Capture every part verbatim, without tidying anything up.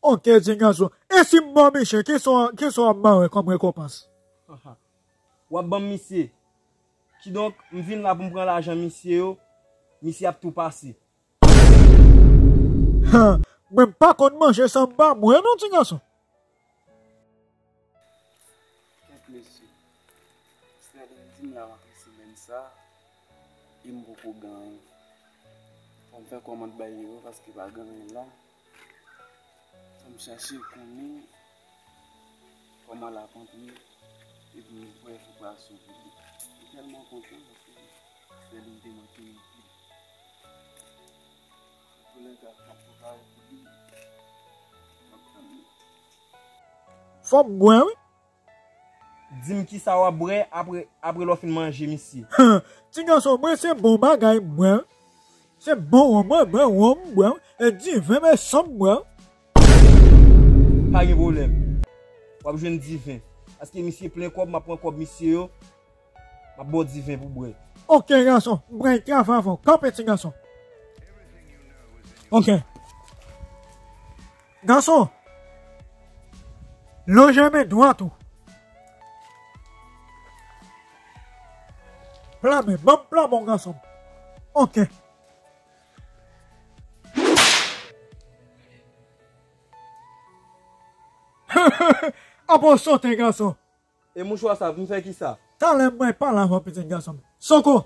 Ok, ti gason. E si m mò, Michel, kisa w, kisa w ap ban mwen kòm rekonpans? W ap ban m misye. Kidonk, m vin la pou m pran lajan misye yo, misye ap tou pase. Ha, mwen m pa konn manje san m pa bwè non, ti gason. Kèt mesye. Sterling di m la w ap resi menm sa, e m poko gen anyen. Fò m fè kòmand bay yo, paske pa gen anyen la. Fò m chache konnen kòman l ap antre, epi m pral fè operasyon pou li. Li tèlman kontan, paske Sterling te manke m anpil. Antoulèka, m ap prepare pou li. M ap tann li. Fò m bwè, wi. Di m kisa w ap bwè apre, apre lè w fin manje misye. Ti gason, mwen se bon bagay m bwè. Se bon wonm mwen bwè, wonm m bwè. E diven, men san m bwè. Pa gen pwoblèm. W ap jwenn diven. Paske misye plen kòb, m ap pran kòb misye yo. M ap ba w diven pou bwè. Ok, gason. M pral travay avè w. Kanpe, ti gason. Ok. Gason. Lonje men dwat ou. Pla men. Ban m pla men w, gason. Ok. Apa w sote, gason. E mouchwa sa, pou m fè kisa? Talè mwen pale avè w, pitit gason m. Soko!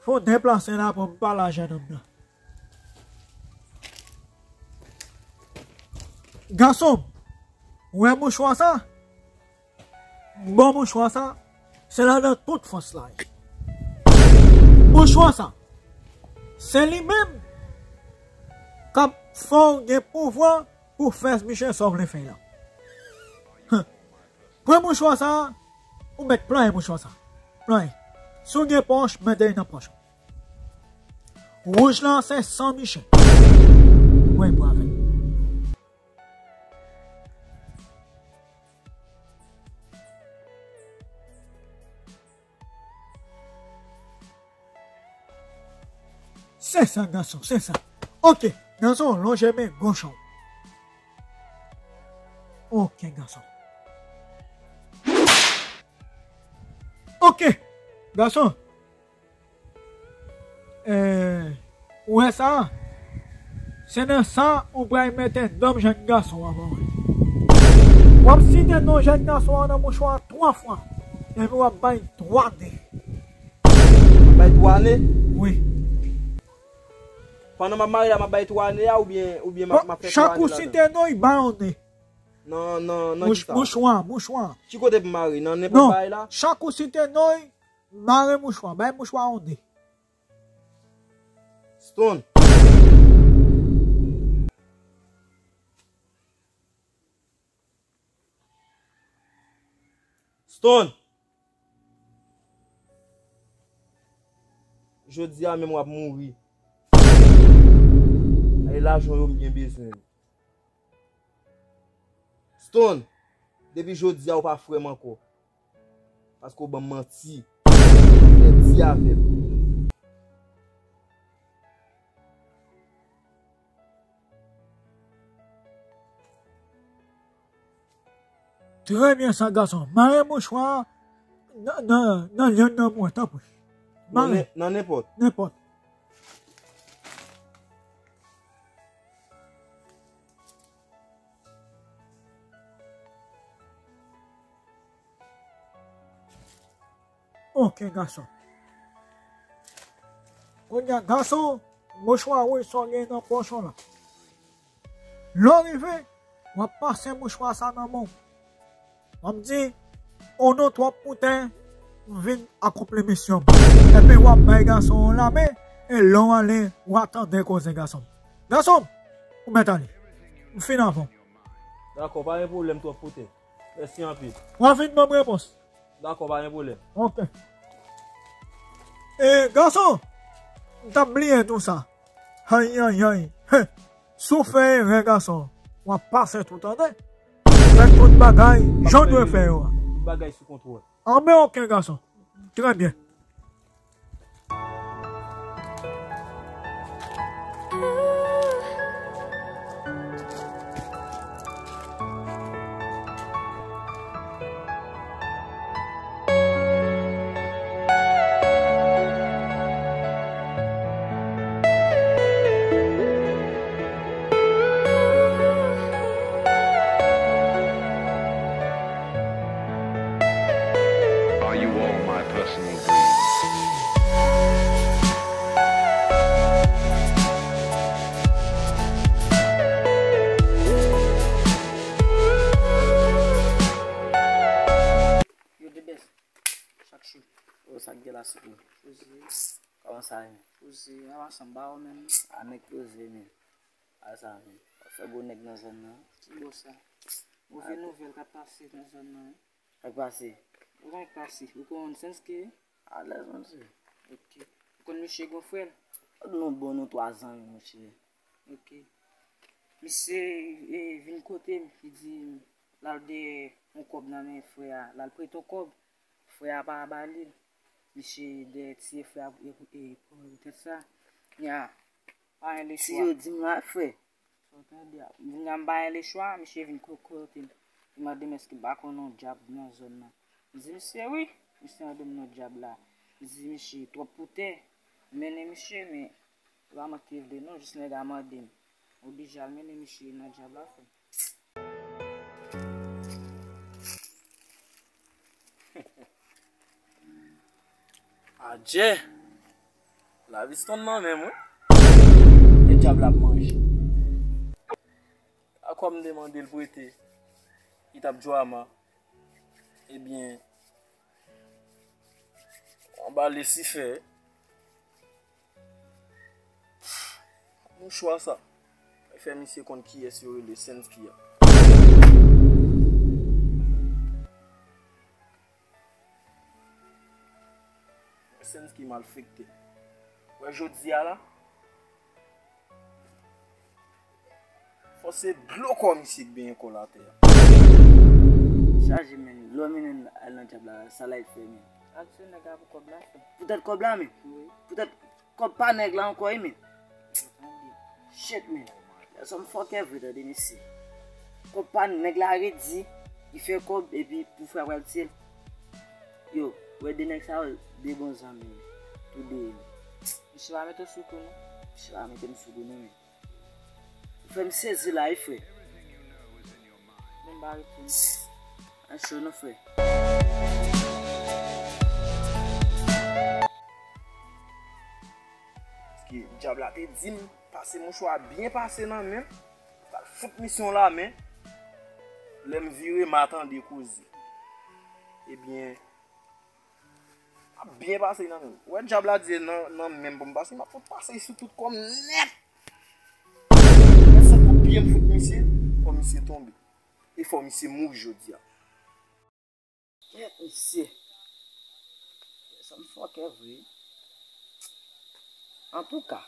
Fò w deplase la pou m pale a jennonm nan. Gason m, ou wè mouchwa sa? Bon, mouchwa sa, se ladan tout fòs la ye. Mouchwa sa, se li menm k ap fè w gen pouvwa pou fè misye sa w vle fè la. Pran mouchwa sa, ou mèt plonje mouchwa sa. Plonje. Si w gen pòch, mete li nan pòch ou. Wouj la, se san misye. Mwen bwè avè l. Se sa, gason, se sa. Ok, gason, lonje men goch ou. Ok, gason. Ok, gason. Eh, ou wè sa? Se nan sa ou pral mete non jèn gason an ban mwen. W ap site non jèn gason an nan mouchwa a twa fwa. Epi w ap bay twa de. M ap bay twa ane? Wi. Pandan m ap mare la, m ap bay twa ane a oubyen, oubyen m ap, m ap fè twa ane ladan? Chak ou site non, y bay yon de. Nan, nan, nan kisa? Mouchwa, mouchwa. Ki kote pou m mare? Nan nenpòt bagay la? Non, chak ou site non, y mare mouchwa. Bay mouchwa yon de. Stone. Stone. Jodi a menm w ap mouri. E lajan w yo m byen bezwen. Stone, depi jodi a ou pa frè m ankò. Paske w ban m manti. Pèdi avè m. Trè byen sa, gason. Mare mouchwa a nan, nan, nan lyann nan mwen, tanpri. Mare. Nan nen-, nan nenpòt. Nenpòt. Ok, gason. Kounye a, gason, mouchwa wouj sa w gen nan pòch ou la. Lè w rive, w ap pase mouchwa sa nan men w. W ap di, o non twòp poutè, m vin akonpli misyon m. Epi w ap bay gason an lamen, e lè w ale, w a tande koze gason m. Gason m, ou mèt ale. M fin avè w. Dakò, pa gen pwoblèm twòp poutè. Mèsi anpil. W a vin ban m repons. Dakò, pa gen pwoblèm. Ok. E, gason, m t ap bliye tou sa. Ay, ay, ay. He. Si w fè erè, gason, w ap pase tou, tande. Fè tout bagay jan w dwe fè yo a. Tout bagay sou kontwòl. Anben, ok, gason. Trè byen. Poze. Kòman sa ye? Poze, an masanm ba ou menm. A nèg poze, men. A sa, men. W ap fè gwo nèg nan zòn nan. Ki bò sa? Move nouvèl k ap pase nan zòn nan, wi. Sa k pase? Ou konn k pase? Ou konn Sensky? Alèz, monchè. Ok. Ou konn misye gon frè l? Nou bon, nou twa zanmi, monchè. Ok. Misye, e, vin kote m, li di l al dèyè yon kòb nan men frè a, l al prete yon kòb, frè a pa ba li l. Misye dèyè tiye frè a pou, e, pou, e, pou tèt sa. Nya, pa gen lechwa. Si yo di m la, frè. Sa w tande a? Vin la m pa gen lechwa, misye vin ko-, kote m. Li mande m èske m pa konn yon djab nan zòn nan. M di misye wi. Misye mande m non djab la. M di misye twòp pou tè. M mennen misye, men se pa mwen ki te vle non, jis nèg la mande m. M oblije al mennen misye nan djab la, frè. Adjè! Lavi stann nan menm, wi. E djab la ap manje. A kòb m te mande l prete, li t ap djwama. Ebyen, anba Lisifè, mouchwa sa fè misye konn kiyès yo rele Sensky a. Sensky malfektè. Wè jodi a la, fò se dlo kò misye k benyen kò l atè a. Chaje, men, lè w mennen l al nan djab la, sa l al fè, men? Al se nèg la pou kòb la, frè. Poutèt kòb la, men? Wi. Poutèt kòb pa nèg la ankò, wi, men. Shit, men. Lè sòm fòkè vre, tande, mesye. Kòb pa nèg la redi, li fè kòb, epi pou frè a pral tiye l. Yo, wè de nèg sa yo, de bon zanmi, tou de. Misye pa mete w sou kou, non? Misye pa mete m sou kou, non, men. Ou fè m sezi la, wi, frè. Men m pa rete, non. An cho, non, frè. Paske djab la te di m, pase mouchwa byen pase nan men m, pral fout misye yon lamen. Lè m vire, m a tande koze. Ebyen, ap byen pase nan men m. Wè djab la di nan, nan men m pou m pase, m ap fout pase sou tout kò m nèt. Lè se kou pye m fout misye, fò misye tonbe. E fò misye mouri jodi a. Kèt misye. Sa m fòkè vre. Antouka,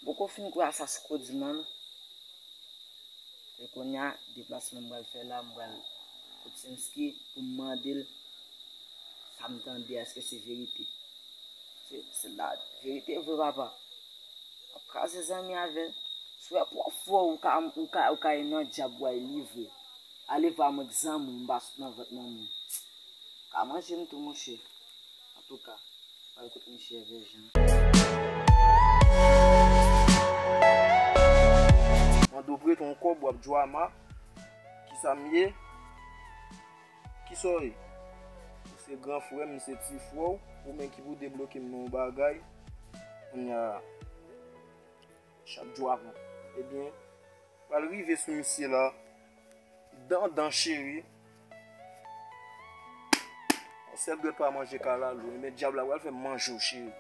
m poko fin kwè a sa Squaddy nan non. E kounye a, deplasman m pral fè la, m pral kot Sensky pou m mande l sa m tande a, èske se verite. Se, se la verite vre, papa. W ap kraze zanmi avè l. Si w wè pwòp frè w, ou ka, ou ka, ou ka nan djab w al livre. Ale vwa mwen k zanmi w, m pa sot nan vant manman w. Ka manje m tou, monchè. Antouka, pral kote misye Vèjan. Mande w prete yon kòb, w ap djwama. Kisa m ye? Kisa w ye? Ou se gran frè m, m se ti frè w. Ou menm ki pou debloke m nan yon bagay. Kounye a, chak jou avan. Ebyen, pral rive sou misye la. Dandan cheri. Yon sèl dwèt pa manje kalalou. Ebyen, dyab la pral fè manje w, cheri.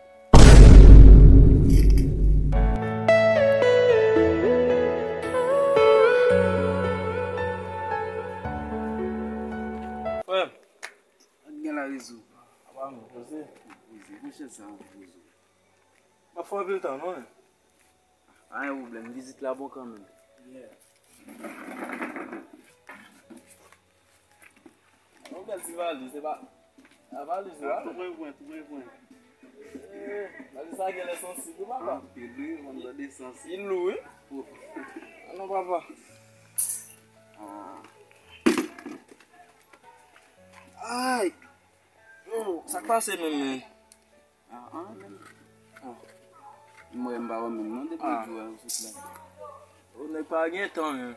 Frè m. Ak gen la rezo. Apa nou poze? Poze. Monchè, sa yon rezo. M ap fè anpil tan, non, men. Pa gen pwoblèm, vizit la bon kanmenm. Yeah. Yon bèl ti valiz, se pa, a valiz la. Tou pwen pwen, tou pwen pwen. Eh, valiz sa genlè sansib, wi, papa. Anpil, wi, mwen tande sansib. Li lou, wi. Oh. Ah non, papa. Ah. Ay. Yo, sa k pase menm, men? Ah, ah, menm. Ah. Mwen, m pa wè menm non depi jou a ou sot la. O, nèg pa gen tan, men.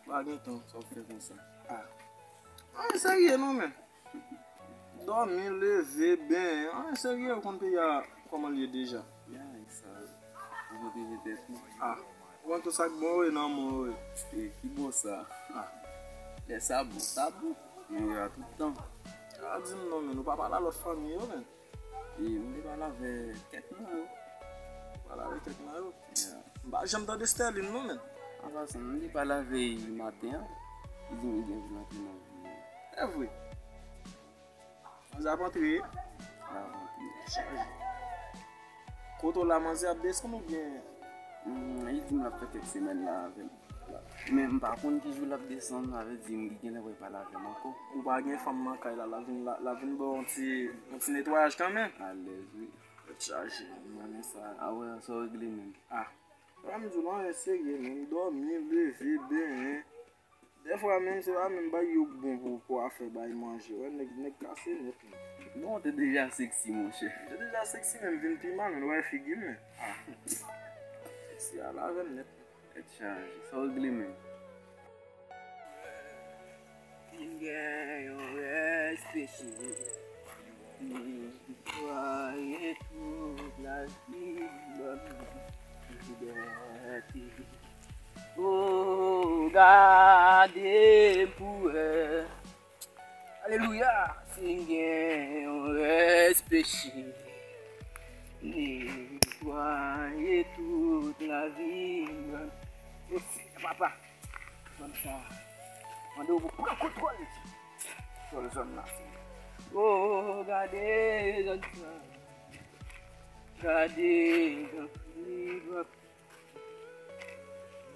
Pa gen tan. Sa w fè konsa? Ah. Anyen serye non, men. Dòmi, leve, benyen. Anyen serye, ou konn peyi a kòman l ye deja. Ya, e sa. Ou pwoteje tèt ou. Ah. Ou konn tout sa k bon, wi, nan mwen, wi. E, ki bon sa? Ah. Lè sa bon, sa bon. Mwen wè a tout tan. A di m non, men ou pa pale a lòt fanmi yo, men. E m te pale avè kèk nan yo. Pale avè kèk nan yo. Yeah. M pa janm tande Sterline, non, men. An pasan, m te pale avè li maten an. Li di m li gen pou l antre nan vi. E vre. Manzè ap antre? L ap antre. Chaje. Kote w la, manzè ap desann oubyen? Hmm, li di m l ap fè kèk semèn la avè m. Men m pa konn ki jou l ap desann, sa vle di m genlè wè pale avè m ankò. Ou pa gen fanm nan kay la, l ap vin, l ap vin ba w yon ti, yon ti netwayaj kanmenm. Alèz, wi. Tèt chaje, m renmen sa. A wè, sa w regle menm. Ah. Sa m di w la, anyen serye, menm dòmi, leve, benyen. Dèfwa menm se pa menm bay yo k bon pou, pou afè bay manje. Wè nèg, nèg kase nèt, menm. Bon, ou te deja seksi, monchè. M te deja seksi, men m vin pi mal, menm wè figi m, men. Ah. Seksi a lave m nèt. Tèt chaje. Sa w regle menm? Vin gen yon rès peche. Netwaye tout lavi m ban m libète. Oh, gade m pou wè. Alelouya! Si m gen yon rès peche, netwaye tout lavi m ban m. O Senyè Papa, zòn sa a, mande w pou pran kontwòl sou zòn nan, Senyè. Oh, gade zòn sa a. Gade zòn sa a.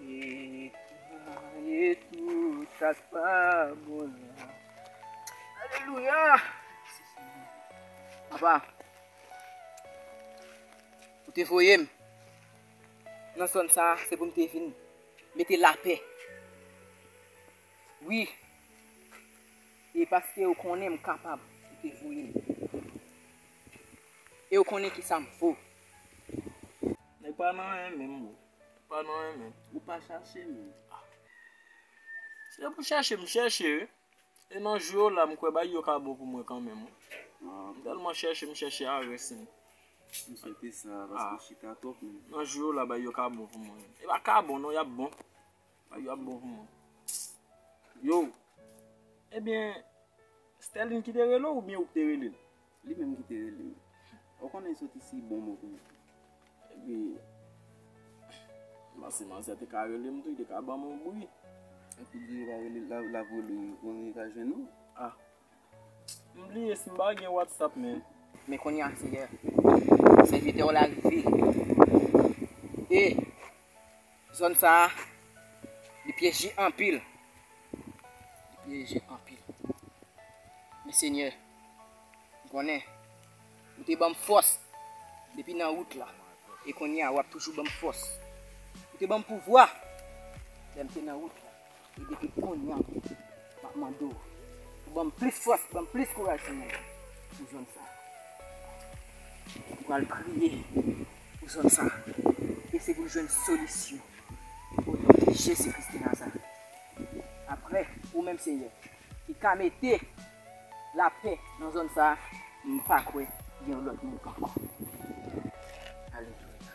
Netwaye tout sa k pa bon la. Alelouya! Papa, ou te voye m nan zòn sa a, se pou m te vin mete lapè. Wi. E paske ou konnen m kapab, ou te voye m. E ou konnen kisa m vo. Nèg pa nan anyen menm, bro. Pa nan anyen menm. Ou pa chache menm. Ah. Se pou chèche, m chèche, wi. E nan jou yo la, m kwè bay yo ka bon pou mwen kanmenm, wi. Ah. M tèlman chèche, m chèche a rès, wi. M swete sa, paske ah, chita twòp menm. Nan jou yo la, bay yo ka bon pou mwen. E pa ka bon, non, y ap bon. Bay yo ap bon pou mwen. Yo. Ebyen, Sterline ki te rele w oubyen ou ki te rele l? Li menm ki te rele m. Ou konnen li sot isi bon mo pou mwen. Epi, m panse manzè te ka rele m tou, li te ka ban m yon bri. Epi di yo pa rele l, l ap rele w, konnen li ka jwenn ou. Ah. M bliye si m pa gen WhatsApp, men. Men kounye a, Seyè, sèvitè w la rive. E zòn sa a, li pyeje anpil. Li pyeje anpil. Men Senyè, m konnen ou te ban m fòs depi nan wout la. E kounye a, w ap toujou ban m fòs. Ou te ban m pouvwa lè m te nan wout la. E depi kounye a, m ap mande w pou ban m plis fòs, ban m plis kouraj, Senyè, pou zòn sa a. M pral priye pou zòn sa a. E se pou l jwenn solisyon. O non de Jezi Kris de Nazarèt. Apre, ou menm, Senyè, ki ka mete lapè nan zòn sa a, m pa kwè gen yon lòt moun ankò. Alelouya.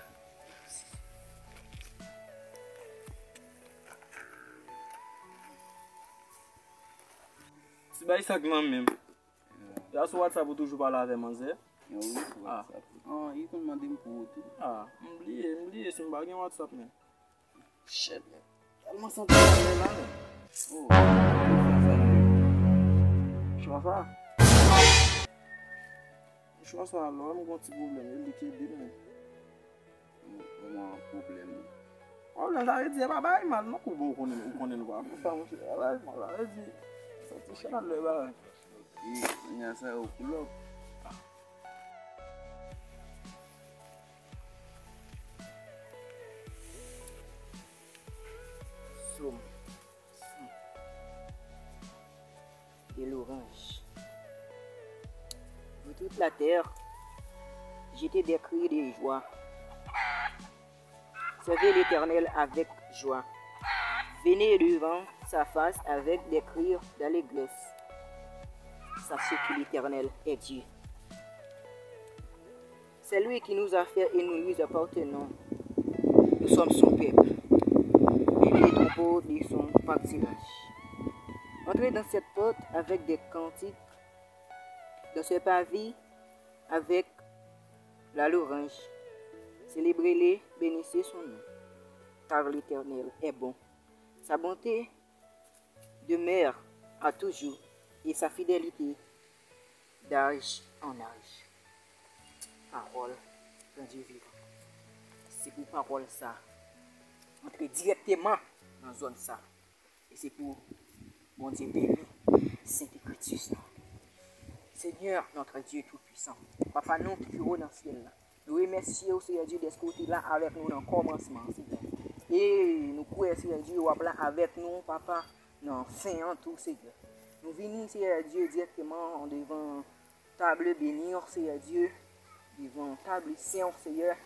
Ti bay sa k nan men m. Ya sou WhatsApp ou toujou pale avè manzè? Wi, sou ah, WhatsApp. Ah, li konn mande m pou ou tou. Ah, m bliye, m bliye si m pa gen WhatsApp, men. Shit, men. Tèlman santi malè la, men. Oh. Chwa sa. Chwa sa, lò m gon ti pwoblèm, e li ki ede m, men. Kòman pwoblèm? Pwoblèm, sa vle di, e pa bagay mal, non, kou bon, ou konnen, ou konnen nou pa fè sa, monchè, e pa bagay mal, sa vle di, santi chalè bagay. Ok, kounye a sa yo pull up. Soum. Et l'orange. Vous toute la terre, jetez des cris de joie. Servez l'Éternel avec joie. Venez devant sa face avec des cris d'allégresse. Sachez que l'Éternel est Dieu. C'est lui qui nous a fait et nous lui appartenons. Nous sommes son peuple et les troupeaux de son pâturage. Entrez dans cette porte avec des cantiques dans ses parvis avec la louange. Célébrez-le, bénissez son nom, car l'Éternel est bon. Sa bonté demeure à toujours, et sa fidélité d'âge en âge. Pawòl Bondye vivan. Se pou pawòl sa antre dirèkteman nan zòn sa. E se pou Bondye beni Sent Ekritis nou. Seigneur, notre Dieu tout-puissant, Papa nou ki pi wo nan syèl la, nou remèsye w, Seyè Dye, dèske w te la avèk nou nan kòmansman, Seyè. E nou kwè, Seyè Dye, w ap la avèk nou, Papa, nan fen an tou, Seyè. Nou vini, Seyè Dye, dirèkteman devan tab beni w, Seyè Dye, devan tab sen w, Seyè.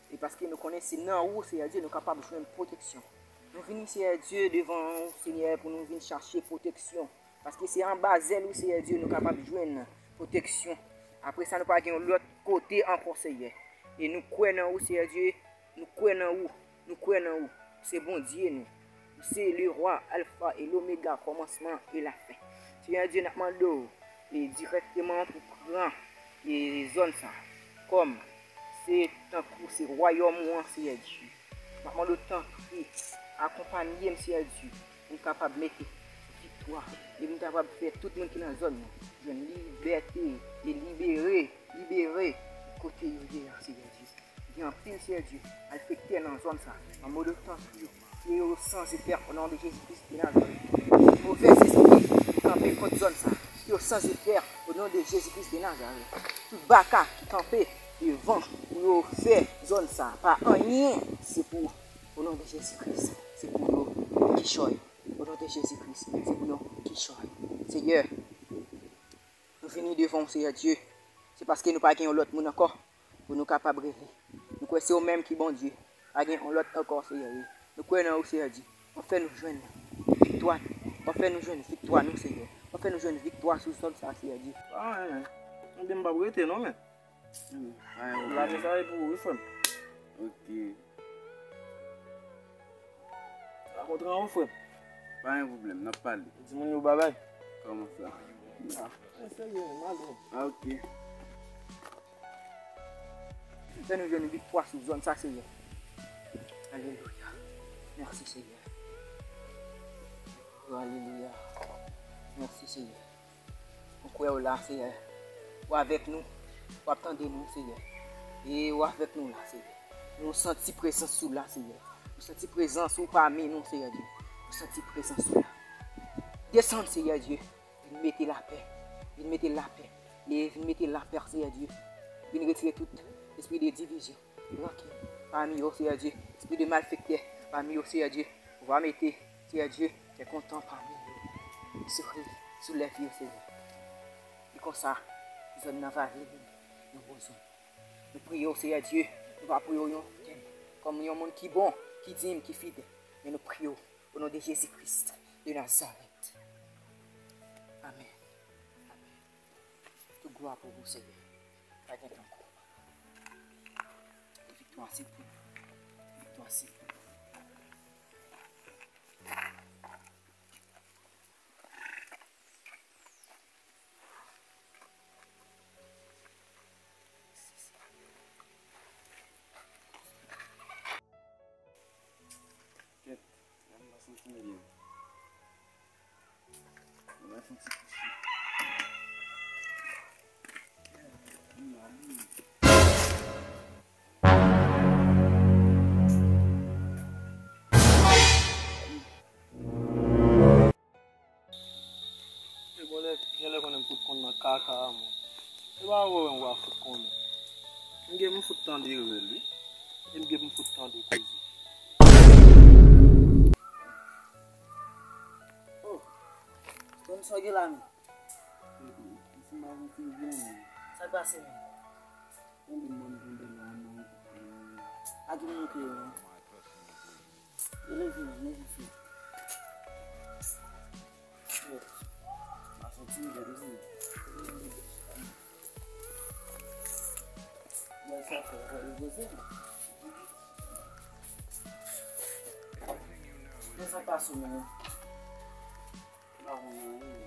E paske nou konnen se nan ou, Seyè Dye, nou kapab jwenn pwoteksyon. Nou vini, Seyè Dye, devan ou, Seyè, pou nou vin chache pwoteksyon. Paske se anba zèl ou, Seyè Dye, nou kapab jwenn pwoteksyon. Apre sa, nou pa gen yon lòt kote ankò, Seyè. E nou kwè nan ou, Seyè Dye. Nou kwè nan ou. Nou kwè nan ou. Se Bondye nou. Ou se le rwa, Alfa e Lomega, kòmansman e lafen. Seyè Dye, n ap mande w e dirèkteman pou pran e zòn sa kòm se tankou se wayòm ou an, Seyè Dye. M ap mande w tanpri, akonpaye m, Seyè Dye, pou m kapab mete viktwa e pou m kapab fè tout moun ki nan zòn nan jwenn libète e libere, libere kote yo ye a, Seyè Dye. Gen anpil, Seyè Dye, malfektè nan zòn sa. An mode tanpri, ke yo san zefè o non de Jezi Kris de Nazarèt. Movèz espri ki kanpe kont zòn sa, ke yo san zefè o non de Jezi Kris de Nazarèt. Tout baka ki kanpe devan pou yo fè zòn sa pa anyen, se pou, o non de Jezi Kris, se pou yo kichòy. O non de Jezi Kris, se pou yo kichòy. Seyè, nou vini devan w, Seyè Dye. Se paske nou pa gen yon lòt moun ankò pou nou kapab rele. Nou kwè se ou menm ki Bondye. Pa gen yon lòt ankò, Seyè. Nou kwè nan ou, Seyè Dye. W ap fè nou jwenn viktwa. W ap fè nou jwenn viktwa nou, Seyè. W ap fè nou jwenn viktwa sou zòn sa, Seyè Dye. Pa anyen, men. Mwen menm m p ap rete non, men. Hmm, pa gen pwoblèm. Lajan sa e pou ou, wi, frè m. Ok. Rakontre an ou, frè m. Pa gen pwoblèm, n ap pale. Di moun yo babay. Kòman sa? Ah, e serye, m ale. Ah, ok. Fè nou jwenn viktwa sou zòn sa, Seyè. Alelouya. Mèsi, Seyè. Alelouya. Mèsi, Seyè. Nou kwè w la, Seyè. Ou avèk nou. W ap tande nou, Seyè. E ou avèk nou la, Seyè. Nou santi prezans ou la, Seyè. Nou santi prezans ou pami nou, Seyè Dye. Nou santi prezans ou la. Desann, Seyè Dye. Vin mete lapè. Vin mete lapè. E vin mete lapè, Seyè Dye. Vin retire tout espri de divizyon, rankin pami yo, Seyè Dye. Espri de malfektè pami yo, Seyè Dye. Ou va mete, Seyè Dye, kè kontan pami yo. Souri sou lèv yo, Seyè. E konsa, zòn nan va vin yon bon zòn. Nou priye w, Seyè Dye. Nou pa priye w yon tèm kòm yon moun ki bon, ki dim, ki fidèl. Men nou priye w o non de Jezi Kris de Nazarèt. Amèn. Amèn. Tout glwa pou ou, Seyè. Pa gen tankou. Viktwa se pou ou. Viktwa se pou ou. Kèt, m pa santi m byen. M pa santi kouche. M malad. E bon, lè, gen lè konnen m fout konn nan kaka a, mwen. E pa wè m va fout konnen. M gen m fout tande rèl, wi. E m gen m fout tande koze. Oh! Konn sa gen la, men. Sa k pase, men? Konbyen moun konbyen moun? A ki moun ke yo? Yo leve, leve, fè. Yo, m a soti, yo leve. Yo sa fè, yo leve. Men sa pase, men. M pa konn anyen.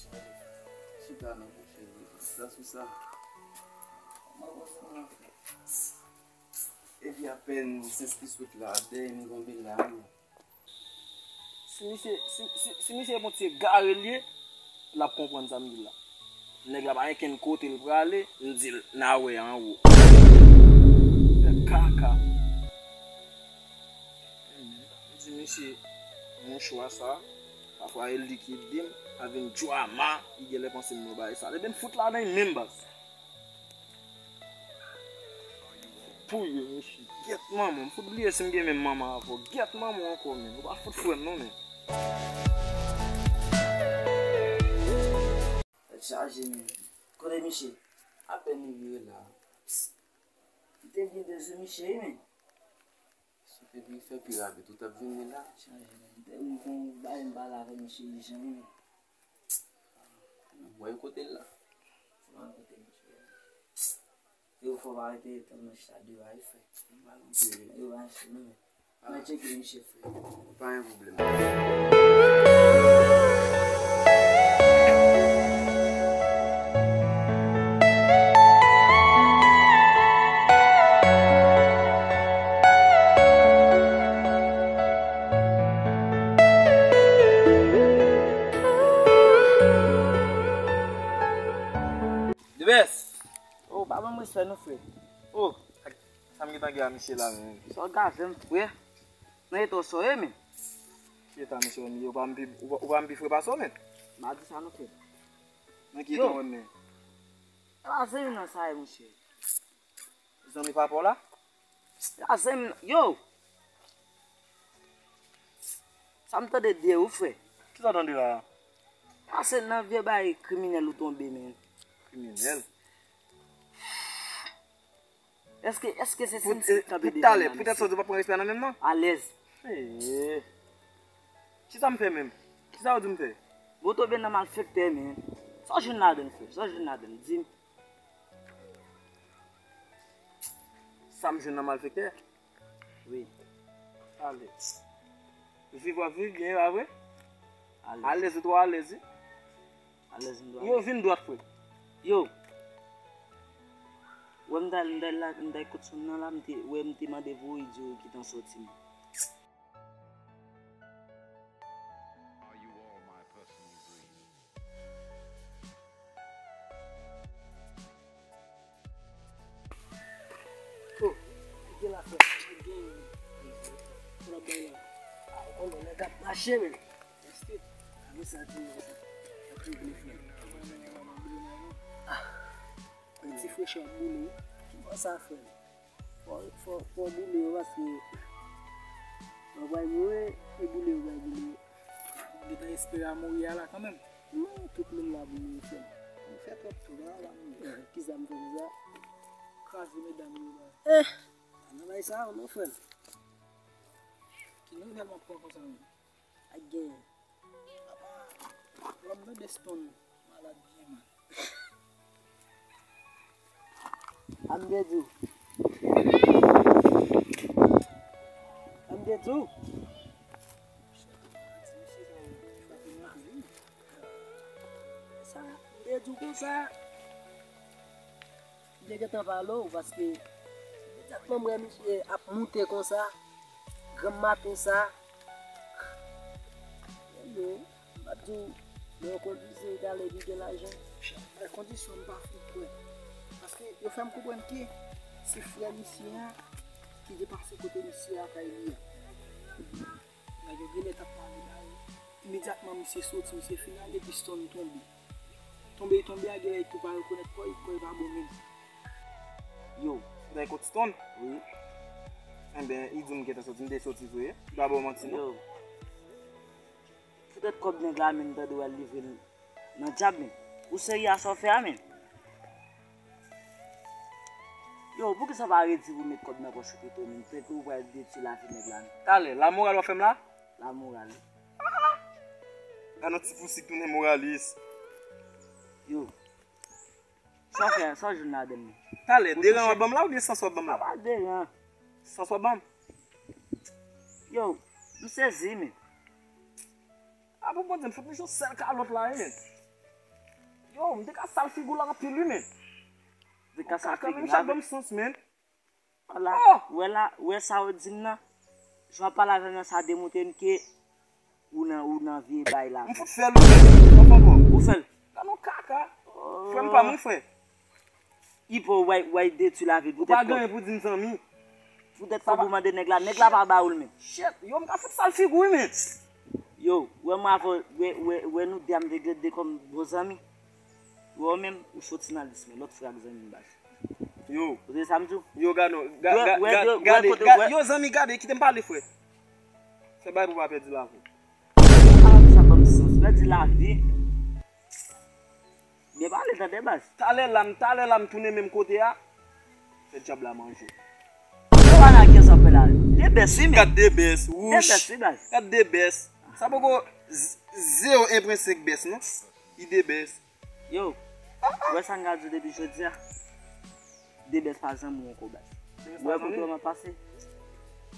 Chita non, mon cheri. Chita sou sa. Kòman konsa, mon frè? Epi apèn sèz ki sot la, dèyè m tonbe la, wi. Si misye, si, si, si misye e yon ti egare l ye, l ap konprann sa m di l la. Nèg la pa gen kenn kote l prale, m di l, n a wè anwo. Fè kaka. M di misye, mouchwa sa, pafwa e li ki ede m, a vin drama, li genlè panse m nan bagay sa. Ebyen, fout ladan l menm baz. Pou yo, mesye. Gyèt manman, m fout bliye si m gen menm manman avè w. Gyèt manman w ankò, menn. Ou pa fout frè m non, menn. Tèt chaje, menn. Kote misye? Apèn li vire la. Psst. Li te byen bezwen misye, wi, menn. Si w te vin fè pi rapid, ou t ap vin la. Chaje, menn. Te vin fè yon bagay m pale avè misye ijan, wi, menn. Mwen kote l la. Mwen kote misye. Yo fò pa rete tan nan chita deyò a, wi, frè. Yo pa rete, non, men. Mwen tcheke misye, frè. Pa gen pwoblèm. The best. Oh, pa ban m respè non, frè. Oh, sa m gentan gen a misye la menm. Sa w gaze m, frè. Nan eta w sa w ye, men. Ki eta misye w ye? Ou pa m pi, ou pa, ou pa m pi frè pase w, men. M pa di sa non, frè. Nan ki eta w ye, men? E pa zanmi nan sa ye, monchè. Zanmi papa w la? E pa zanmi nan, yo! Sa m tande de ou, frè? Ki sa w tande la? Pase nan vye bagay kriminèl ou tonbe, men. Kriminèl? Èske, èske se Pou, Sensi eh, k kanpe pou devan talè, m la, poutèt sa, mesye? Ou pa pran respè nan menm nan? Alèz. Eh. Kisa m fè menm? Kisa w di m fè? Bon, tonbe nan malfektè, men. Sa w jwenn ladan l, frè? Sa w jwenn ladan l? Di m. Sa m jwenn nan malfektè? Wi. Alèz. Viv w ap viv byen, pa vre? Alèz. Alèz, ou twò alèz, wi. Alèz m dwe alèz. Yo, vin dwat, frè. Yo. Wè m t al, m t al la, m t al kot Sòn nan la, m te, wè m te mande pou Idio ki tan sòti m. Oh, ki gen la frè? Ki gen, sa w ap bay la? Ah, ou konnen nèg ap mache, men. Èske? Avè sa, ti nèg sa. Sa ap regle, frè. Ah, yon ti frechè ap boule. Ki bò sa, frè? Fò, fò, fò boule yo, paske yo pral mouri, e boule yo pral boule. Ou gentan espere a mouri a la kanmenm. Non, tout moun la pou mouri, frè m. Nou fè twòp tou la, la mouri. Kisa m fè konsa? Kraze medam yo la. Eh! Pa nan bagay sa yo non, frè m. Ki nouvèl m ap pran konsa menm? Ak genyen. Apa, w ap mande Stone malad byen mal. An m te di w. An m te di w. Sa, m te di w konsa. M te gentan pale w, paske imedyatman m wè misye ap moute konsa, granm maten sa. Yo, m ap di w, lè yo kondwize, li t ale, li gen lajan. Bay kondisyon m pa fin kwè. Paske yo fè m konprann ke se frè misye a ki te pase kote misye a kay li a. Nèg yo genlè t ap pale ba yo. Imedyatman misye soti, misye fin ale, epi Stone tonbe. Tonbe li tonbe a, genlè li tou pa rekonèt kò li, kò li pa bon menm. Yo. Ou t al kot Stone? Wi. Enben, li di m gentan soti, m te soti vre. Li pa ba w manti non. Yo. Poutèt kòb nèg la menm, tande w al livre l nan djab, men. Ou serye a sa w fè a, men? Yo, poukisa w pa redi pou w met kòb nan pòch ou pito, men? Tankou w pral detwi lavi nèg la, men. Talè, lamoral w ap fè m la? Lamoral, wi. Gad yon ti pousik tounen moralis. Yo. Sa w fè, sa w jwenn ladan l? Talè, deran w ap ban m la oubyen sans w ap ban m la? Pa deran. Sans w ap ban m? Yo, m sezi, men. A bon, Bondye, m fout m jwenn sèl kalòt la, wi, men. Yo, m te ka sal figi w la anpil, wi, men. Te ka sal figi w la, men. Ban m sans, men. Wala, wè la, wè sa w di m nan. Jan w ap pale avè m nan, sa demontre m ke ou nan, ou nan vye bay la. M fout fè l, wi, men. Ou fè l. Gad yon kaka. Frè m pa m, wi, frè. Ipo, w ay, w ay detwi lavi l. Ou pa gen anyen pou di m, zanmi. Poutèt kòb ou mande nèg la, nèg la pa ba ou l menm. Shit, yo, m ka fout sal figi w, wi, men. Yo, wè mwen avè w, wè, wè, wè nou de a m te grade kòm bon zanmi. Wè w menm, ou soti nan lis mwen, lòt frè ak zanmi m baz. Yo. Ou tande sa m di w? Yo, gad non, ga-, ga-, ga-, gade, gade, yo, zanmi, gade, kite m pale, frè. Fè bagay pou w pa pèdi lavi w. Ou pa ap sa ban m sans, pèdi lavi. Byen pale, tande baz. Talè la, m, talè la, m tounen menm kote a. Fè dyab la manje. Yo pa nan kè sa fè la. De bès, wi, men. Gad de bès, wouch. De bès, wi, baz. Gad de bès. Sa poko z-, zewo en pwen senk bès, non. Li de bès. Yo, wè sa m ka di w depi jodi a. De bès pa zanmi w ankò, baz. Wè kote w ap pase.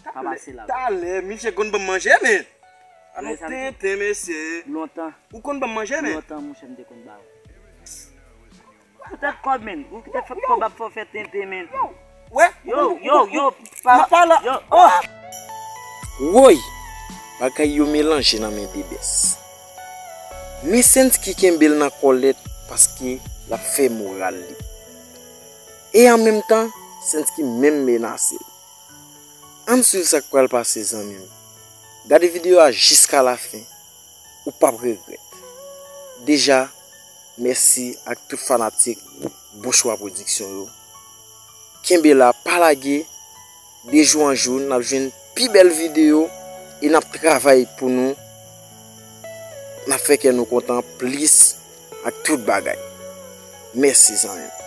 Pa pase la. Talè, misye konn ban m manje, men. Alon tenten, mesye. Lontan. Ou konn ban m manje, men. Lontan, monchè, m te konn ba ou. Poutèt kòb, men. Ou poutèt kòb ap fè w fè tenten, men. Wè. Yo, yo, yo, pa, yo, oh. Woy! Bagay yo melanje nan men de bès. Men Sensky kenbe l nan kòlèt paske l ap fè moral li. E an menm tan, Sensky menm menase l. Ann swiv sa k pral pase, zanmi m. Gade videyo a jiska lafen. Ou p ap regrèt. Deja, mèsi ak tout fanatik Bon Chwa Pwodiksyon yo. Kenbe la, pa lage. De jou an jou, n ap jwenn pi bèl videyo e n ap travay pou nou. N ap fè kè nou kontan plis ak tout bagay. Mèsi, zanmi m.